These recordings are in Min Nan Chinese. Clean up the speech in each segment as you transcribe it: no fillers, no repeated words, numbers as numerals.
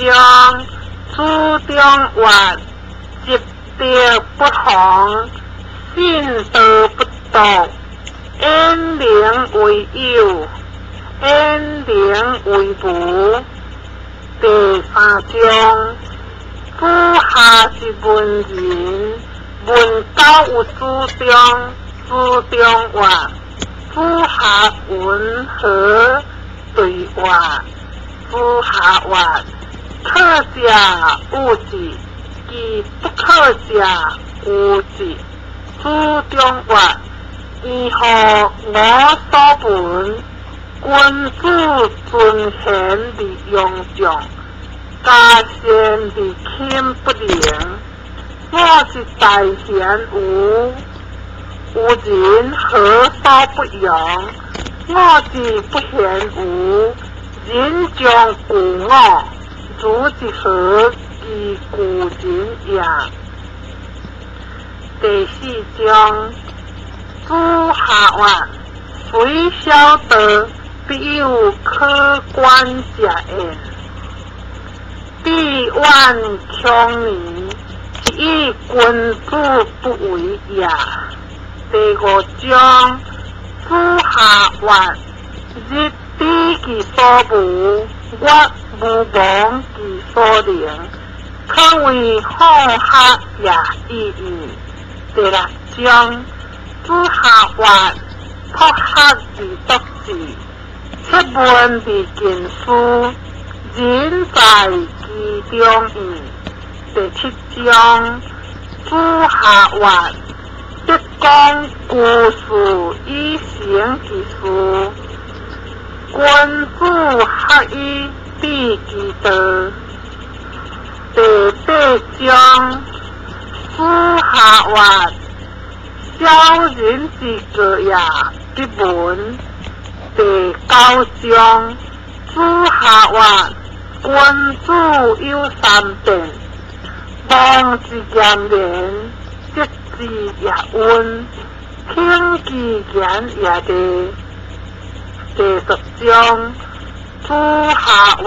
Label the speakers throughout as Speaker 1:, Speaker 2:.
Speaker 1: 章，子中曰：积德不妨，信道不堕，言能为有，言能为无。第三章，子夏之文人，问九有子中，子中曰：子夏云何对话？子夏曰：可者有之，其不可者有之。子中曰：宜乎我所闻，君子尊贤而用众，加善而轻不能。我是大贤吾，吾人何所不用？我之不贤吾，人将惧我，如之何其惧人也？第四章，子夏曰：虽小道，必有可观者焉。必远穷年，是以君子不为也。第五章，子夏曰：日知其所无，月无忘其所能，可谓好学也已矣。第六章，子夏曰：朴学而笃志，切问而近思，仁在其中矣。第七章，子夏曰：德公居士以成其事，君子学以致其道。第八章，子夏曰：小人之过也，必闻。第九章，子夏曰：君子有三变，忘之俭廉，责之也温，听其言也利。第十章，子夏曰：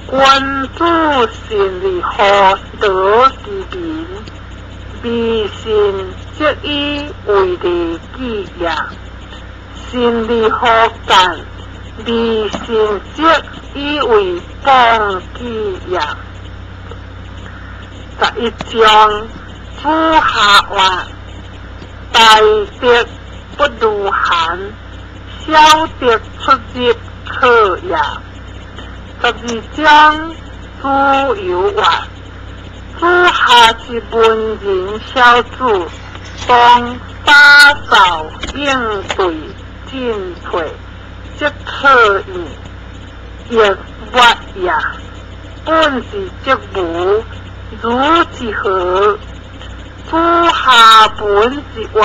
Speaker 1: 君子信而好德之民，迷信则以为利己也；信而好干，迷信则以为邦己也。11章，子夏曰：大德不如寒，小德出入可也。12章，子游曰：子夏之文人小子，当打扫应对进退，则可矣，亦曰也。本是则无，如之何？子夏闻之曰：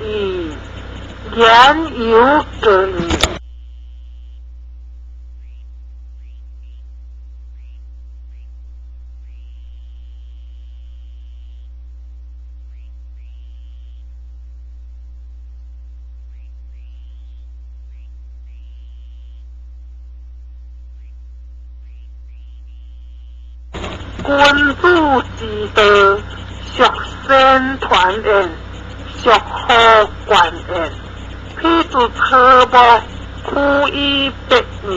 Speaker 1: 咦，言犹过矣。君子之道，孰先传焉？孰后冠焉？譬如草木，枯以别矣。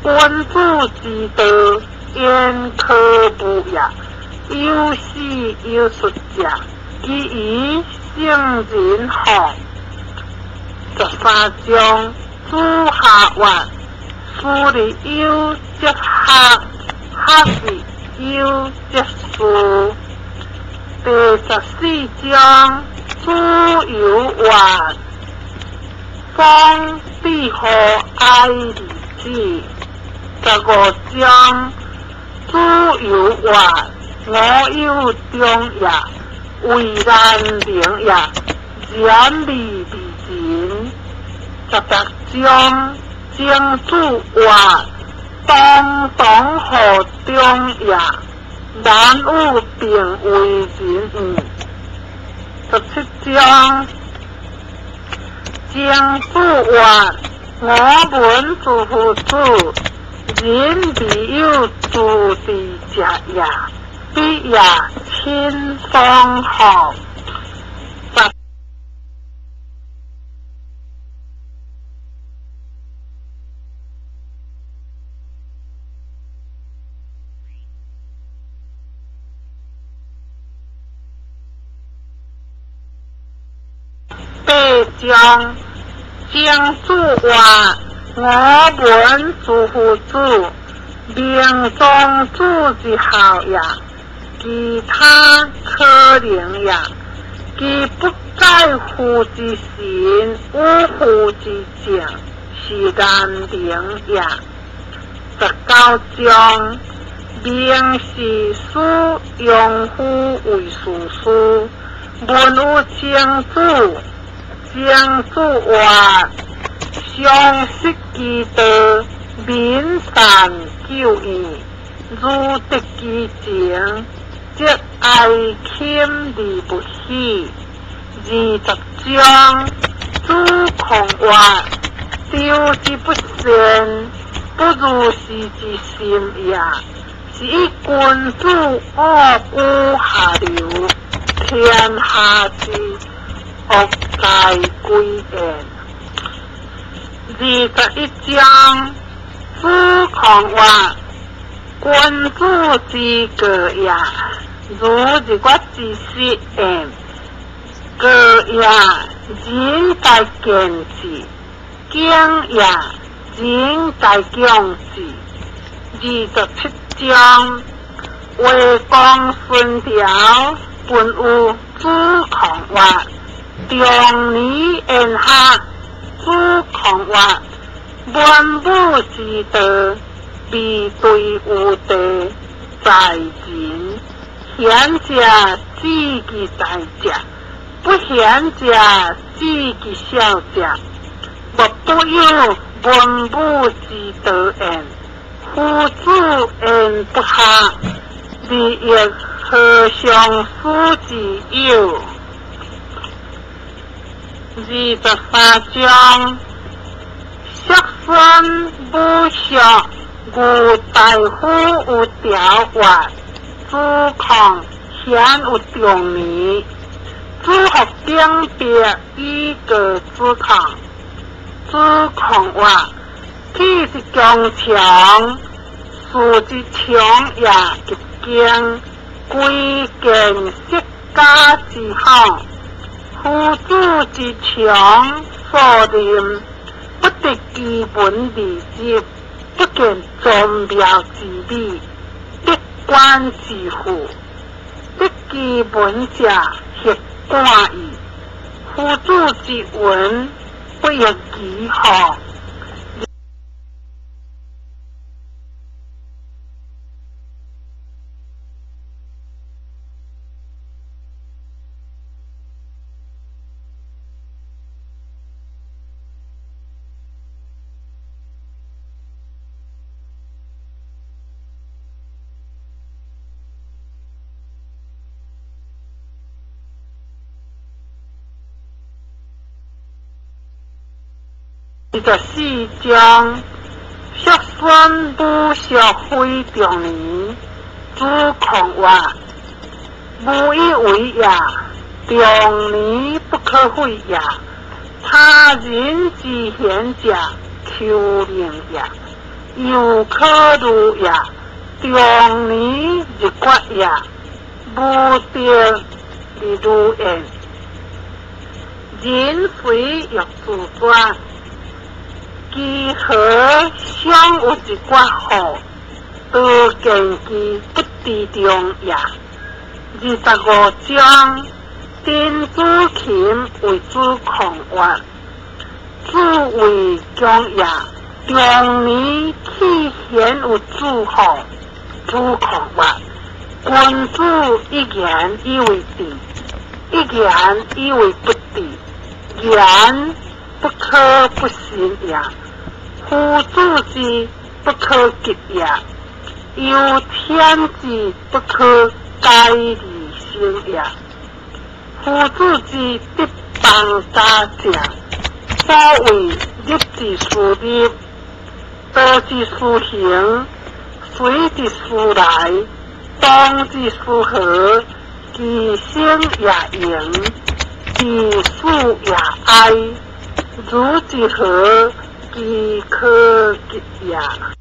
Speaker 1: 君子之道，焉可无也？有始有终者，其余圣人乎？13章，子夏曰：思而优则学，学而优则仕。第14章，子游曰：风必乎哀而止。15章，子游曰：我有中也，为难能也，然而未人。16章，曾子曰：当当乎中也，难有并为人矣。17章，曾子曰：我闻诸夫子，人未有自治者也，比也親爽乎？18章，曾子曰：我闻诸夫子，明庄子之孝也，其他可能也。其不改父之心，与父之政，是难能也。19章，明是使庸夫为事师，问有曾子。曾子曰：常失其道，民但救援。如得其情，则哀钦而不喜。20章，子贡曰：求之不善，不如是之心也。是以君子恶居下流，天下之恶皆归焉。21章，子贡曰：君子之过也，如日月之食焉。过也，人皆见之；敬也，人皆敬之。27章，卫公孙条问有子贡曰：中年言下。子贡曰：文武之道，未对有地，在人。贤者智其大者，不贤者智其小者。莫不有文武之道焉。夫子言不下，而亦何尝师之有？23章，叔孙武叔，吴大夫有条曰：子贡贤有中年。子服秉笔以告子贡。子贡曰：气之将强，事之长也极精，贵贱色家之好。夫子之长所任，不得其文而入，不见宗庙之美，得官之富，得其文者协冠矣。夫子之文，不亦其乎？24章，叔孙武叔非中年。子贡曰：无以为也，中年不可废也。他人之贤者，丘明也；犹可虑也。中年日决也，无德而虑焉。人非欲自绝，其何尚有一决乎？多见其不知中也。25章，丁子禽为子贡曰：子为将也，中年岂鲜有子乎？子贡曰：君子一言以为治，一言以为不治。言不可不信也。夫子之不可及也，由天之不可改而行也。夫子之得邦家者，所谓日之所立，道之斯行，隨之斯來，動之斯何，其生也榮，其死也哀。如之何，其可及也。